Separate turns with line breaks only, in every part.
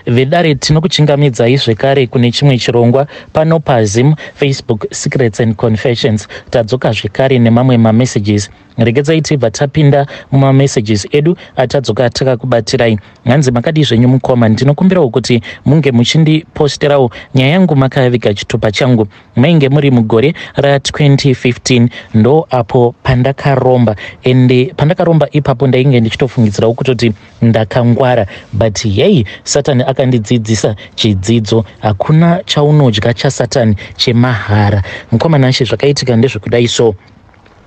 Vedare, tinokuchingamidzai zvekare kune chimwe chirongwa pano paZim Facebook Secrets and Confessions. Tadzoka zvekare nemamwe mamessages. Regedzai tibva tapinda mumamessages edu atadzoka takakubatirai. Hanzi, "Makadii zvenyu mukoma? Ndinokumbirawo kuti munge muchindiposterawo nyaya yangu makaviga chitupa changu. Mainge muri mugore ra2015, ndo apo pandakaromba. Ende pandakaromba ipapo ndainge ndichitofungidzirawo kutoti ndakangwara, but yei, Satani akandidzidzisa chidzidzo. Hakuna chaunodya chaSatani chemahara. Mukoma Nashe, zvakaitika ndezvekudai. So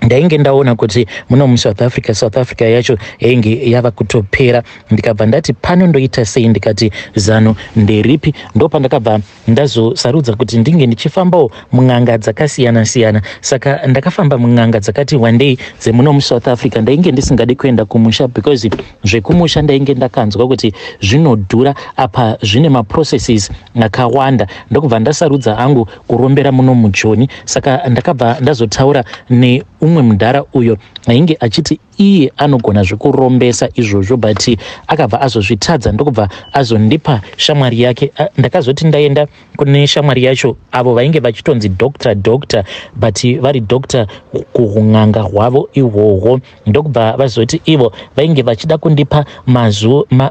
ndainge ndaona kuti muno muSouth Africa, South Africa yacho yainge yava kutopera. Ndikabva ndati pano ndoita sei? Ndikati zano nderipi? Ndo pandakabva ndazosarudza kuti ndinge ndichifambawo mun'anga dzakasiyana siyana. Saka ndakafamba mun'anga dzakati wandei dzemuno muSouth Africa. Ndainge ndisingadi kuenda kumusha because zvekumusha ndainge ndakanzwa kuti zvinodhura, apa zvine maprocesses akawanda. Ndokubva ndasarudza hangu kurombera muno muJoni. Saka ndakabva ndazotaura neumwe mudhara uyo ainge achiti iye anogona zvekurombesa izvozvo, but akabva azozvitadza, ndokubva azondipa shamwari yake. Ndakazoti ndaenda kune shamwari yacho, avo vainge vachitonzi doctor, doctor, but vari doctor kuun'anga hwavo ihwohwo. Ndokubva vazoti ivo vainge vachida kundipa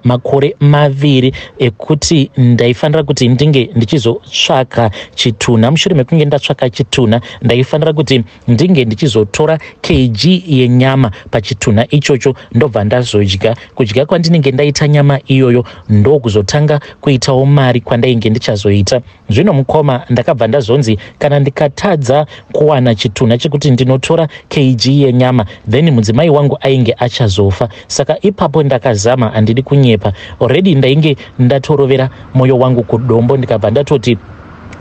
makore 2 ekuti ndaifanira kuti ndinge ndichizotsvaka chitunha. Mushure mekunge ndatsvaka chitunha, ndaifanira kuti ndinge ndichizotora kg yenyama pachitunha ichocho, ndobva ndazodya. Kudya kwandinenge ndaita nyama iyoyo, ndokuzotanga kuitawo mari kwandainge ndichazoita. Zvino mukoma, ndakabva ndazonzi kana ndikatadza kuwana chitunha chekuti ndinotora kg yenyama, then mudzimai wangu ainge achazofa. Saka ipapo ndakazama, handidi kunyepa, already ndainge ndatorovera mwoyo wangu kudombo. Ndikabva ndatoti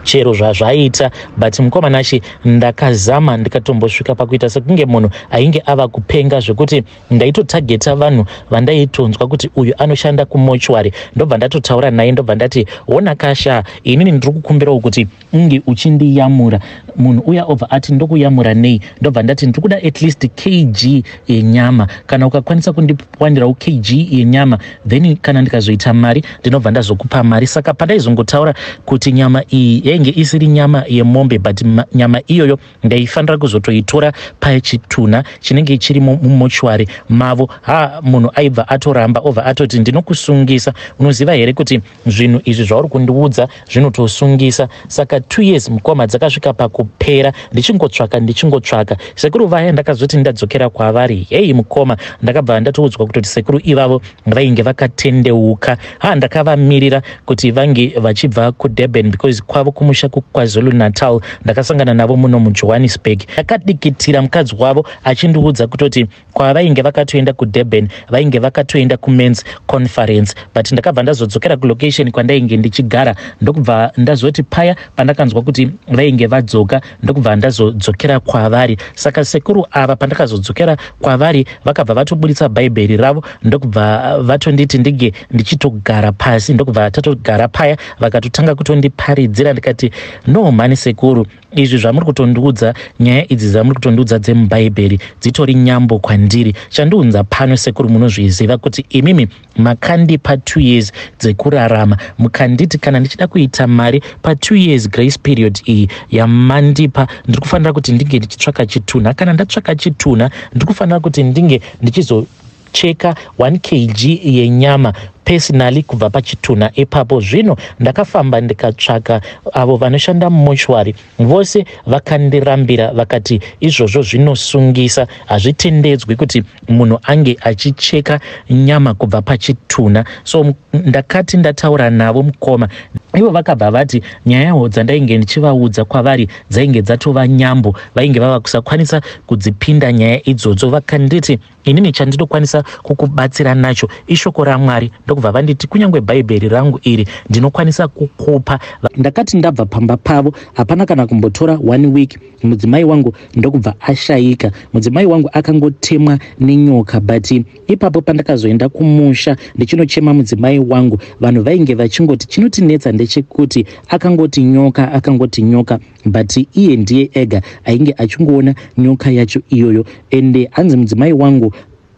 chero zvazvaita. But mukoma Nashe, ndakazama, ndikatombosvika pakuita sekunge munhu ainge ava kupenga, zvekuti ndaitotageta vanhu vandaitonzwa kuti uyu anoshanda kumochwari. Ndobva ndatotaura naye, ndobva ndati, 'Ona kasha, inini ndiri kukumbirawo kuti unge uchindiyamura.' Munhu uya obva ati, 'Ndokuyamura nei?' Ndobva ndati, 'Ndiri kuda at least kg yenyama. Kana ukakwanisa kundiwanirawo kg yenyama, then kana ndikazoita mari, ndinobva ndazokupa mari.' Saka pandaizongotaura kuti nyama iyi yainge isiri nyama yemombe, but nyama iyoyo ndaifanira kuzotoitora pachitunha chinenge chiri mumochwari mavo, ha, munhu aibva atoramba, obva atoti, 'Ndinokusungisa. Unoziva here kuti zvinhu izvi zvauri kundiudza zvinotosungisa?' Saka 2 years, mukoma, dzakasvika pakupera ndichingotsvaka, ndichingotsvaka. Sekuru vaya, ndakazoti ndadzokera kwavari, hei mukoma, ndakabva ndatoudzwa kutoti sekuru ivavo vainge vakatendeuka. Ha, ndakavamirira kuti vange vachibva kuDurban, because kwavo kumusha kuKwaZulu Natal. Ndakasangana navo muno muJohannesburg. Ndakadikitira mukadzi wavo achindiudza kutoti kwavainge vakatoenda kuDurban, vainge vakatoenda kumens conference. But ndakabva ndazodzokera kulocation kwandainge ndichigara, ndokubva ndazoti paya pandakanzwa kuti vainge vadzoka, ndokubva ndazodzokera kwavari. Saka sekuru ava, pandakazodzokera kwavari, vakabva vatoburitsa Bhaibheri ravo, ndokubva vatonditi ndinge ndichitogara pasi. Ndokubva tatogara paya, vakatotanga kutondiparidzira. Ndikati, 'No mhani sekuru, izvi zvamuri kutondiudza, nyaya idzi dzamuri kutondiudza dzemubhaibheri, dzitori nyambo kwandiri. Chandiunza pano sekuru, munozviziva kuti imimi makandipa 2 years dzekurarama, mukanditi kana ndichida kuita mari pa2 years grace period iyi yamandipa, ndiri kufanira kuti ndinge ndichitsvaka chitunha. Kana ndatsvaka chitunha, ndiri kufanira kuti ndinge ndichizocheka 1 kg yenyama personally kubva pachitunha ipapo. Zvino ndakafamba ndikatsvaka avo vanoshanda mumochwari, vose vakandirambira, vakati izvozvo zvinosungisa, hazvitendedzwi kuti munhu ange achicheka nyama kubva pachitunha. So ndakati ndataura navo mukoma, ivo vakabva vati nyayawo dzandainge ndichivaudza kwavari dzainge dzatova nyambo, vainge vava kusakwanisa kudzipinda nyaya idzodzo. Vakanditi, inini chandinokwanisa kukubatsira nacho ishoko raMwari. Ndokubva vanditi kunyange Bhaibheri rangu iri ndinokwanisa kukupa. Ndakati ndabva pamba pavo, hapana kana kumbotora one week, mudzimai wangu ndokubva ashayika. Mudzimai wangu akangotemwa nenyoka. But ipapo pandakazoenda kumusha ndichinochema mudzimai wangu, vanhu vainge vachingoti chinotinetsa ndechekuti akangoti nyoka, akangoti nyoka, but iye ndiye ega ainge achingoona nyoka yacho iyoyo. Ende hanzi mudzimai wangu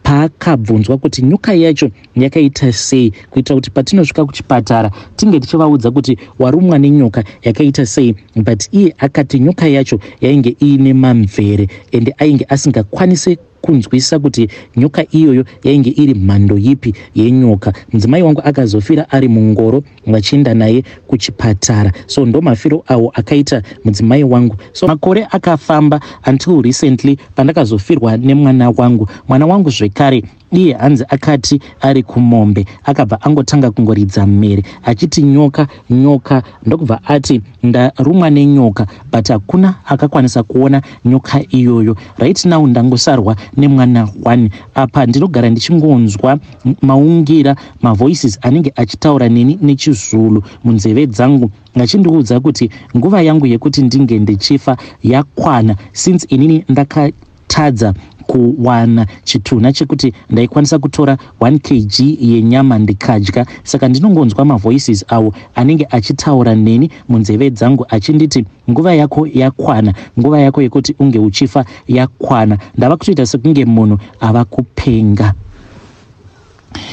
Paakabvunzwa kuti nyoka yacho yakaita sei, kuitira kuti patinosvika kuchipatara tinge tichivaudza kuti warumwa nenyoka yakaita sei, but iye akati nyoka yacho yainge iine mamvere, ende ainge asingakwanisi kunzwisa kuti nyoka iyoyo yainge iri mhando yipi yenyoka. Mudzimai wangu akazofira ari mungoro vachienda naye kuchipatara. So ndo mafiro awo akaita mudzimai wangu. So makore akafamba until recently pandakazofirwa nemwana wangu. Mwana wangu zvekare iye hanzi akati ari kumombe, akabva angotanga kungoridza mhere achiti, "Nyoka, nyoka!" Ndokubva ati, "Ndarumwa nenyoka," but hakuna akakwanisa kuona nyoka iyoyo. Right now ndangosarwa nemwana 1. Apa ndinogara ndichingonzwa maungira, mavoices anenge achitaura neni nechiZulu munzeve dzangu, achindiudza kuti nguva yangu yekuti ndinge ndichifa yakwana, since inini ndakatadza kuwana chitunha chekuti ndaikwanisa kutora 1 kg yenyama ndikadya. Saka ndinongonzwa mavoices awo anenge achitaura neni munzeve dzangu achinditi, "Nguva yako yakwana, nguva yako yekuti unge uchifa yakwana." Ndava kutoita sekunge munhu ava kupenga.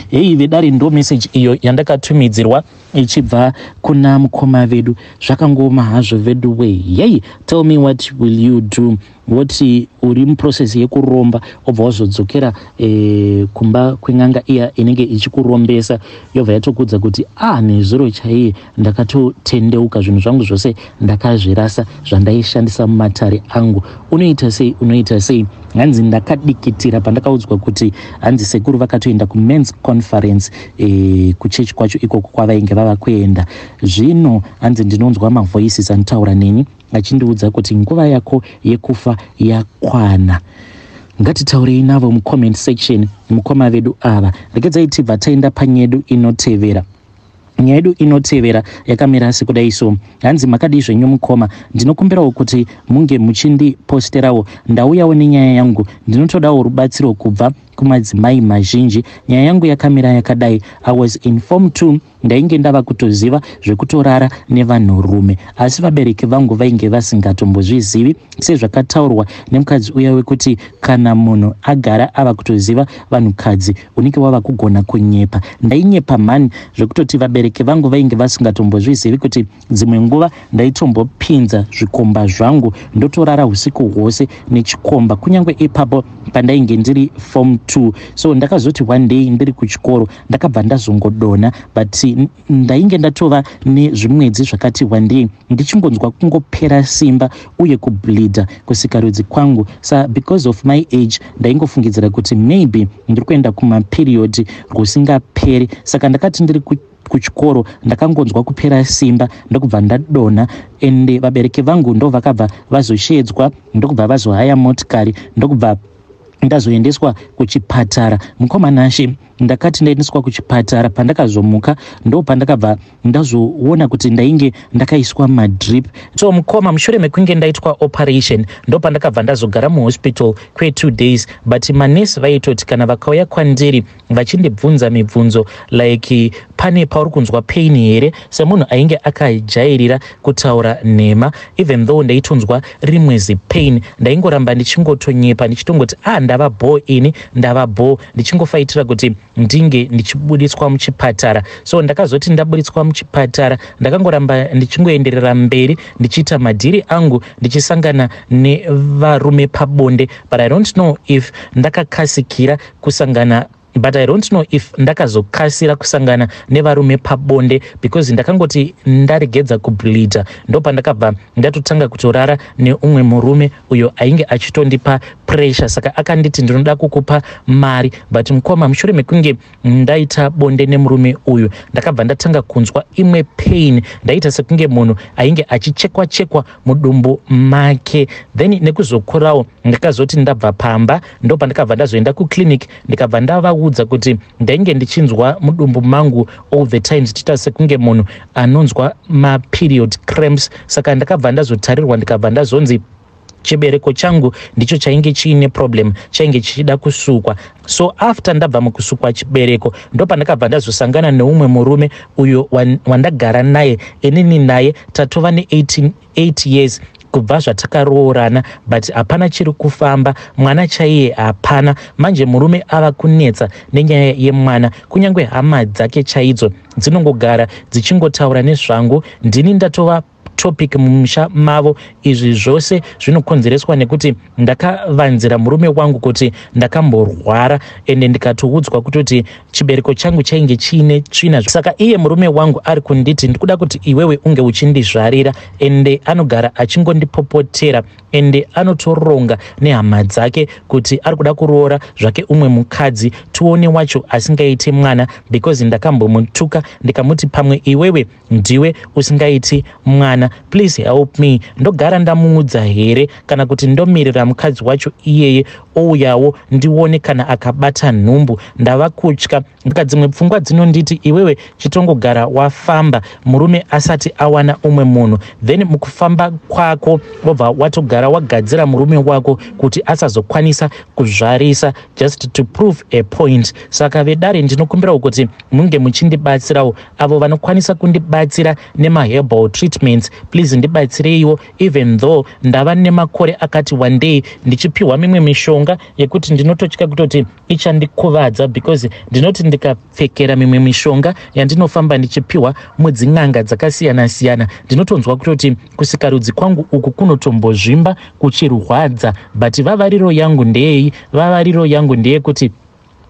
Hei vedare, ndo message iyo yandakatumidzirwa ichibva kuna mukoma vedu. Zvakangoma hazvo vedu we. Yei, tell me, what will you do? Woti uri muprocess yekuromba, wobva wazodzokera kumba kwen'anga iya inenge ichikurombesa, yobva yatokuudza kuti, "Ah, nezuro chaiye ndakatotendeuka, zvinhu zvangu zvose ndakazvirasa zvandaishandisa mumatare angu." Unoita sei? Unoita sei? Hanzi ndakadikitira pandakaudzwa kuti hanzi sekuru vakatoenda kumens conference kuchechi kwacho ikoko kwavainge vava kuenda. Zvino hanzi ndinonzwa mavoices anotaura neni achindiudza kuti nguva yako yekufa yakwana. Ngatitaurei navo mucomment section, mukoma vedu ava. Regedzai tibva taenda panyedu inotevera. Nyaya yedu inotevera yakamira sekudai. So hanzi, "Makadii zvenyu mukoma? Ndinokumbirawo kuti munge muchindiposterawo. Ndauyawo nenyaya yangu, ndinotodawo rubatsiro kubva kumadzimai mazhinji. Nyaya yangu yakamira yakadai. I was in form 2, ndainge ndava kutoziva zvekutorara nevanhurume, asi vabereki vangu vainge vasingatombozvizivi. Sezvakataurwa nemukadzi uya wekuti kana munhu agara ava kutoziva vanhukadzi, unenge wava kugona kunyepa, ndainyepa mhani zvekutoti vabereki vangu vainge vasingatombozvizivi kuti dzimwe nguva ndaitombopinza zvikomba zvangu, ndotorara usiku hwose nechikomba, kunyange ipapo pandainge ndiri form 2. So ndakazoti one day ndiri kuchikoro ndakabva ndazongodonha, but ndainge ndatova nezvimwedzi zvakati wandei ndichingonzwa kungopera simba uye kubleeda kusikarudzi kwangu. Sa because of my age ndaingofungidzira kuti maybe ndiri kuenda kumaperiod rusingaperi. Saka ndakati ndiri kuchikoro ndakangonzwa kupera simba, ndokubva ndadonha, ende vabereki vangu ndo vakabva vazoshedzwa, ndokubva vazohaya motikari, ndokubva ndazoendeswa kuchipatara. Mukoma Nashe, ndakati ndaendeswa kuchipatara, pandakazomuka ndo pandakabva ndazoona kuti ndainge ndakaiswa madrip. So mukoma, mushure mekunge ndaitwa operation, ndo pandakabva ndazogara muhospital kwe2 days, but manesi vaitoti kana vakauya kwandiri vachindibvunza mibvunzo like, 'Pane pauri kunzwa pain here?' semunhu ainge akajairira kutaura nhema, even though ndaitonzwa rimwe zipain, ndaingoramba ndichingotonyepa, ndichitongoti, 'Ah, ndava bho ini, ndava bho,' ndichingofaitira kuti ndinge ndichibuditswa muchipatara. So ndakazoti ndabuditswa muchipatara, ndakangoramba ndichingoenderera mberi ndichiita madhiri angu, ndichisangana nevarume pabonde, but I don't know if ndakakasikira kusangana, but I don't know if ndakazokasira kusangana nevarume pabonde, because ndakangoti ndaregedza kubleeda, ndo pandakabva ndatotanga kutorara neumwe murume uyo ainge achitondipa pressure. Saka akanditi, 'Ndinoda kukupa mari.' But mukoma, mushure mekunge ndaita bonde nemurume uyu, ndakabva ndatanga kunzwa imwe pain. Ndaita sekunge munhu ainge achichekwa chekwa mudumbu make. Then nekuzokurawo, ndakazoti ndabva pamba, ndo pandakabva ndazoenda kuclinic, ndikabva ndavaudza kuti ndainge ndichinzwa mudumbu mangu all the time, zichiita sekunge munhu anonzwa maperiod cramps. Saka ndakabva ndazotarirwa, ndikabva ndazonzi chibereko changu ndicho chainge chiine problem, chainge chichida kusukwa. So after ndabva mukusukwa chibereko, ndo pandakabva ndazosangana neumwe murume uyo wandagara naye. Inini naye tatova ne8 years. Kubva zvatakaroorana, but hapana chiri kufamba. Mwana chaiye hapana. Manje murume ava kunetsa nenyaya yemwana. Kunyange hama dzake chaidzo dzinongogara dzichingotaura nezvangu. Ndini ndatova topic mumusha mavo. Izvi zvose zvinokonzereswa nekuti ndakavanzira murume wangu kuti ndakamborwara, ende ndikatoudzwa kutoti chibereko changu chainge chiine tsvina. Saka iye murume wangu ari kunditi, "Ndikuda kuti iwewe unge uchindizvarira." Ende anogara achingondipopotera, ende anotoronga nehama dzake kuti ari kuda kuroora zvake umwe mukadzi, tione wacho asingaiti mwana, because ndakambomutuka ndikamuti, "Pamwe iwewe ndiwe usingaiti mwana." Please help me. Ndogara ndamuudza here, kana kuti ndomirira mukadzi wacho iyeye ouyawo, ndione kana akabata nhumbu? Ndava kutya. Dzimwe pfungwa dzinonditi, "Iwewe chitongogara wafamba murume asati awana umwe munhu, then mukufamba kwako wobva watogara wagadzira murume wako kuti asazokwanisa kuzvarisa, just to prove a point." Saka vedare, ndinokumbirawo kuti munge muchindibatsirawo. Avo vanokwanisa kundibatsira nemaherbal treatments, please ndibatsireiwo. Even though ndava nemakore akati wandei ndichipiwa mimwe mishonga yekuti ndinototya kutoti ichandikuvadza, because ndinoti ndikapfekera mimwe mishonga yandinofamba ndichipiwa mudzin'anga dzakasiyana-siyana, ndinotonzwa kutoti kusikarudzi kwangu uku kunotombozvimba, kuchirwadza. But vavariro yangu ndeyei? Vavariro yangu ndeyekuti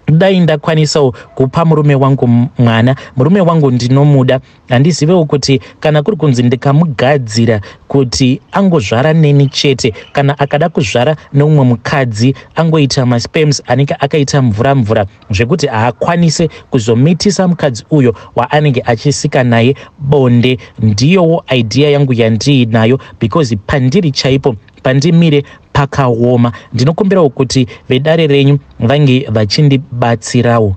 dai ndakwanisawo kupa murume wangu mwana. Murume wangu ndinomuda. Handizivewo kuti kana kuri kunzi ndikamugadzira kuti angozvara neni chete, kana akada kuzvara neumwe mukadzi, angoita masperms anenge akaita mvura mvura, zvekuti haakwanise kuzomitisa mukadzi uyo waanenge achisika naye bonde. Ndiyowo idea yangu yandiinayo, because pandiri chaipo, pandimire pakaoma. Ndinokumbirawo kuti vedare renyu vange vachindibatsirawo.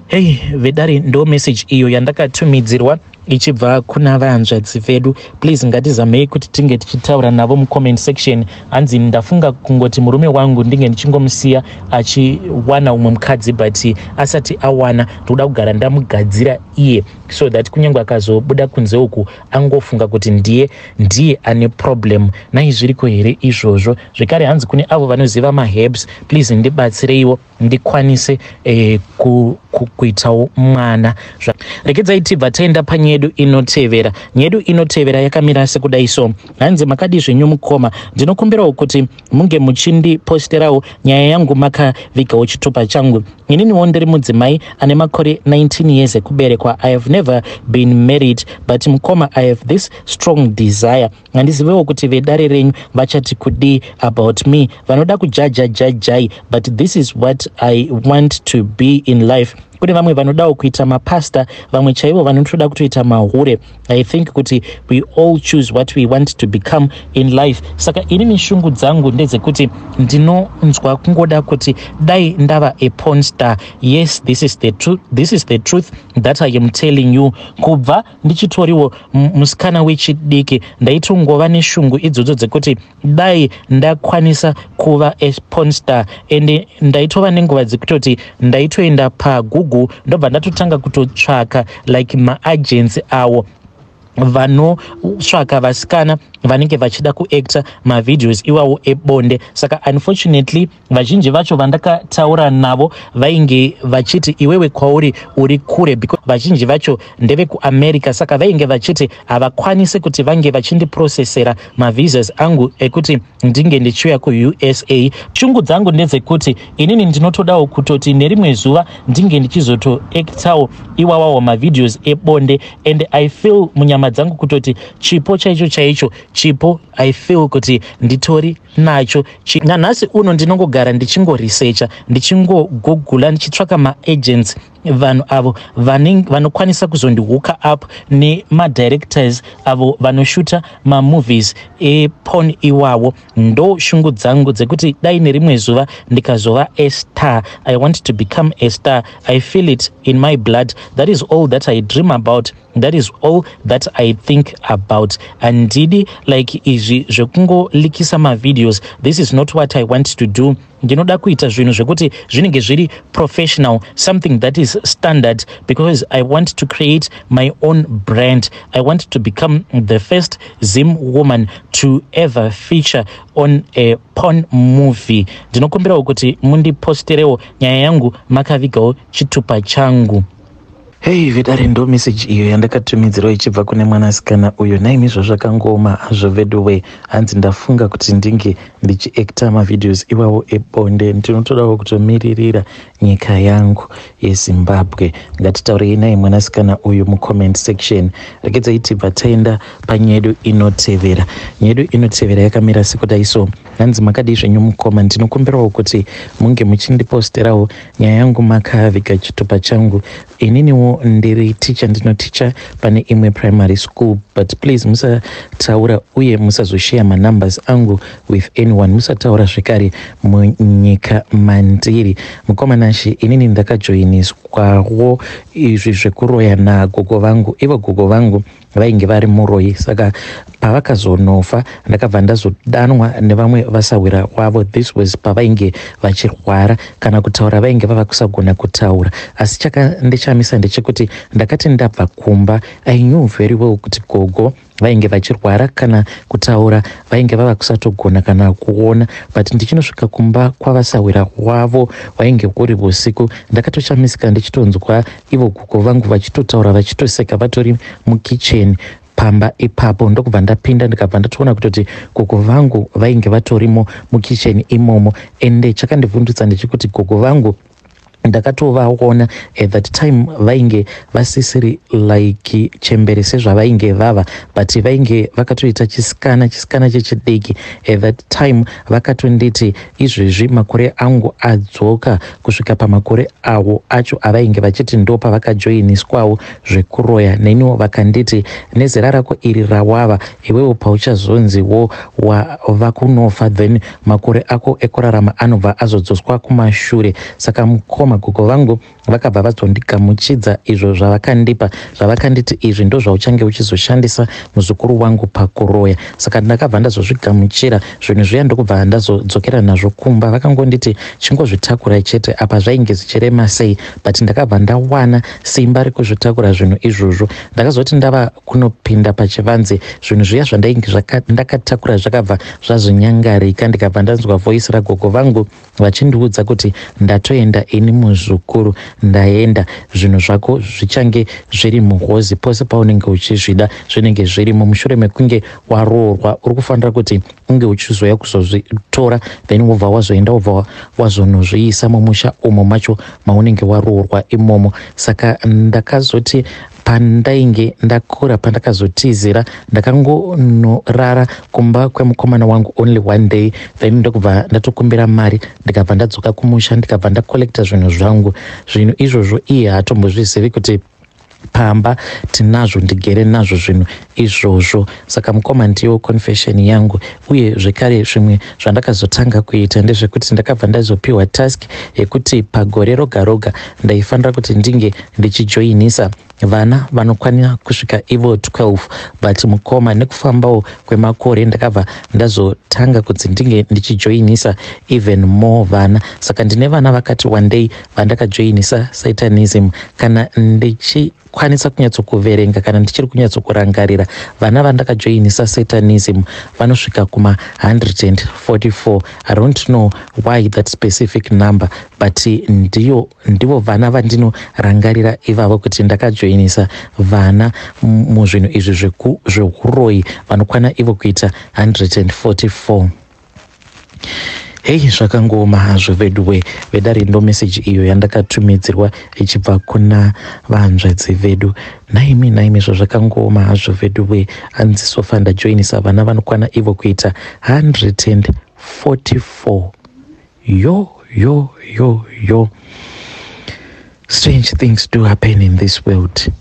Hei vedare, ndo message iyo yandakatumidzirwa ichibva kuna vahanzvadzi vedu. Please, ngatizamei kuti tinge tichitaura navo mucomment section. Hanzi, "Ndafunga kungoti murume wangu ndinge ndichingomusiya achiwana umwe mukadzi, but asati awana, ndoda kugara ndamugadzira iye, so that kunyange akazobuda kunze uku, angofunga kuti ndiye ndiye ane problem." Nai, zviriko here izvozvo? Zvekare hanzi, "Kune avo vanoziva maherbs, please ndibatsireiwo ndikwanise kuitawo mwana." Regedzai tibva taenda panyedu inotevera. Nyedu inotevera yakamira sekudai so. Hanzi, "Makadi zvenyu mukoma? Ndinokumbirawo kuti munge muchindiposterawo nyaya yangu makavigawo chitupa changu. Ininiwo ndiri mudzimai ane makore 19 years ekuberekwa. I have never been married, but mukoma, I have this strong desire. Handizivewo kuti vedare renyu vachati kudii about me. Vanoda kujaja, jajai, but this is what I want to be in life. Kune vamwe vanodawo kuita mapasta, vamwe chaivo vanotoda kutoita mahure. I think kuti we all choose what we want to become in life. Saka inini shungu dzangu ndedzekuti ndinonzwa kungoda kuti dai ndava a porn star. Yes, this is the truth that I am telling you. Kubva ndichitoriwo musikana wechidiki, ndaitongova neshungu idzodzo dzekuti dai ndakwanisa kuva a porn star, ende ndaitova nenguva dzekutoti ndaitoenda paGoogle, ndobva ndatotanga kutotsvaka like maagency awo vanotsvaka vasikana vanenge vachida kuacta mavideos iwawo ebonde. Saka unfortunately, vazhinji vacho vandakataura navo vainge vachiti, 'Iwewe kwauri uri kure,' because vazhinji vacho ndevekuAmerica. Saka vainge vachiti havakwanisi kuti vange vachindiprocessera mavisas angu ekuti ndinge ndichiuya kuUSA. Shungu dzangu ndedzekuti inini ndinotodawo kutoti nerimwe zuva ndinge ndichizotoactawo iwawawo mavideos ebonde, and I feel munyama dzangu kutoti chipo chaicho chaicho, chipo I feel kuti nditori nacho. Nanhasi uno ndinongogara ndichingoresearcha, ndichingogoogle, ndichitsvaka maagents, vanhu avo vanokwanisa kuzondihooka up nemadirectors avo vanoshuta mamovies eporn iwawo. Ndo shungu dzangu dzekuti dai nerimwe zuva ndikazova a star. I want to become a star. I feel it in my blood. That is all that I dream about. That is all that I think about. Handidi like izvi zvekungolikisa mavideos. This is not what I want to do. Ndinoda kuita zvinhu zvekuti zvinenge zviri professional, something that is standard, because I want to create my own brand. I want to become the first Zim woman to ever feature on a porn movie. Ndinokumbirawo kuti mundiposterewo nyaya yangu makavigawo chitupa changu. Hei vedare, ndo meseji iyo yandakatumidzirwa ichibva kune mwanasikana uyo. Naimi zvazvakangooma hazvo veduwe. Hanzi ndafunga kuti ndinge ndichiacta mavideos iwawo ebonde. Ndinotodawo kutomiririra nyika yangu yeZimbabwe. Ngatitaurei naye mwanasikana uyu mucomment section. Regedzai tibva taenda panyedu inotevera. Nyedu inotevera yakamira sekudai so. Hanzi, makadii zvenyu mukoma? Ndinokumbirawo kuti munge muchindiposterawo nyaya yangu makaviga chitupa changu. Ininiwo ndiri ticha, ndinoticha pane imwe primary school, but please musataura uye musazosheya manumbers angu with anyone. Musataura zvekare munyika mandiri. Mukoma Nashe, inini ndakajoiniswawo izvi zvekuroya nagogo vangu. Ivo gogo vangu vainge vari muroyi, saka pavakazonofa ndakabva ndazodanwa nevamwe vasawira wavo. This was pavainge vachirwara, kana kutaura vainge vava kusagona kutaura. Asi chakandichamisa ndechekuti ndakati ndabva kumba, I knew very well kuti gogo vainge vachirwara, kana kutaura vainge vava kusatogona, kana kuona, but ndichinosvika kumba kwavasawira wavo wainge uri usiku. Ndakatoshamisika ndichitonzwa ivo gogo vangu vachitotaura, vachitoseka vatori mukicheni pamba ipapo. Ndokubva ndapinda, ndikabva ndatoona kutoti gogo vangu vainge vatorimo mukicheni imomo. Ende chakandivhundutsa ndechekuti gogo vangu ndakatovaona at that time vainge vasisiri like chembere sezvavainge vava, but vainge vakatoita chisikana, chisikana chechidiki at that time. Vakatonditi izvezvi makore angu adzoka kusvika pamakore awo acho avainge vachiti ndo pavakajoiniswawo zvekuroya. Neniwo vakanditi, nezera rako iri rawava iwewo, pauchazonziwo wava kunofa, then makore ako ekurarama anobva azodzoswa kumashure. Saka mukoma, gogo vangu vakabva vazondigamuchidza izvo zvavakandipa, zvavakanditi izvi ndo zvauchange uchizoshandisa, muzukuru wangu, pakuroya. Saka ndakabva ndazozvigamuchira zvinhu zviya, ndokubva ndazodzokera nazvo kumba. Vakangonditi chingozvitakura chete. Apa zvainge zvichirema sei, but ndakabva ndawana simba rekuzvitakura zvinhu izvozvo. Ndakazoti ndava kunopinda pachivanze, zvinhu zviya zvandainge ndakatakura zvakabva zvazonyangarika. Ndikabva ndanzwa voice ragogo vangu vachindiudza kuti, ndatoenda ini muzukuru, ndaenda. Zvinhu zvako zvichange zviri muhozi. Pose paunenge uchizvida zvinenge zvirimo. Mushure mekunge waroorwa, uri kufanira kuti unge uchizoya kuzozvitora, then wobva wazoenda, wobva wazonozviisa mumusha umo macho maunenge waroorwa imomo. Saka ndakazoti pandainge ndakura, pandakazotizira, ndakangonorara kumba kwemukomana wangu only one day, then ndokubva ndatokumbira mari, ndikabva ndadzoka kumusha, ndikabva ndakolekta zvinhu zvangu. Zvinhu izvozvo iye haatombozvizivi kuti pamba tinazvo, ndigere nazvo zvinhu izvozvo. Saka mukoma, ndiyo confession yangu. Uye zvekare zvimwe zvandakazotanga kuita ndezvekuti ndakabva ndazopiwa task yekuti pagore roga roga ndaifanira kuti ndinge ndichijoinisa vana vanokwanira kusvika ivo 12. But mukoma, nekufambawo kwemakore ndakabva ndazotanga kuti ndinge ndichijoinisa even more vana. Saka ndine vana vakati one day vandakajoinisa satanism. Kana ndichikwanisa kunyatsokuverenga, kana ndichiri kunyatsokurangarira, vana vandakajoinisa satanism vanosvika kuma 144. I don't know why that specific number, but ndiyo, ndivo vana vandinorangarira ivavo, kuti ndakajoinisa vana muzvinhu izvi zveuroyi vanokwana ivo kuita 144. Hei, zvakangooma hazvo veduwe. Vedare, ndo meseji iyo yandakatumidzirwa ichibva kuna vanzvadzi vedu. Naimi, naimi, zvazvakangooma hazvo veduwe. Hanzi so far ndajoinisa vana vanokwana ivo kuita 144. Yo yo yo yo, strange things do happen in this world.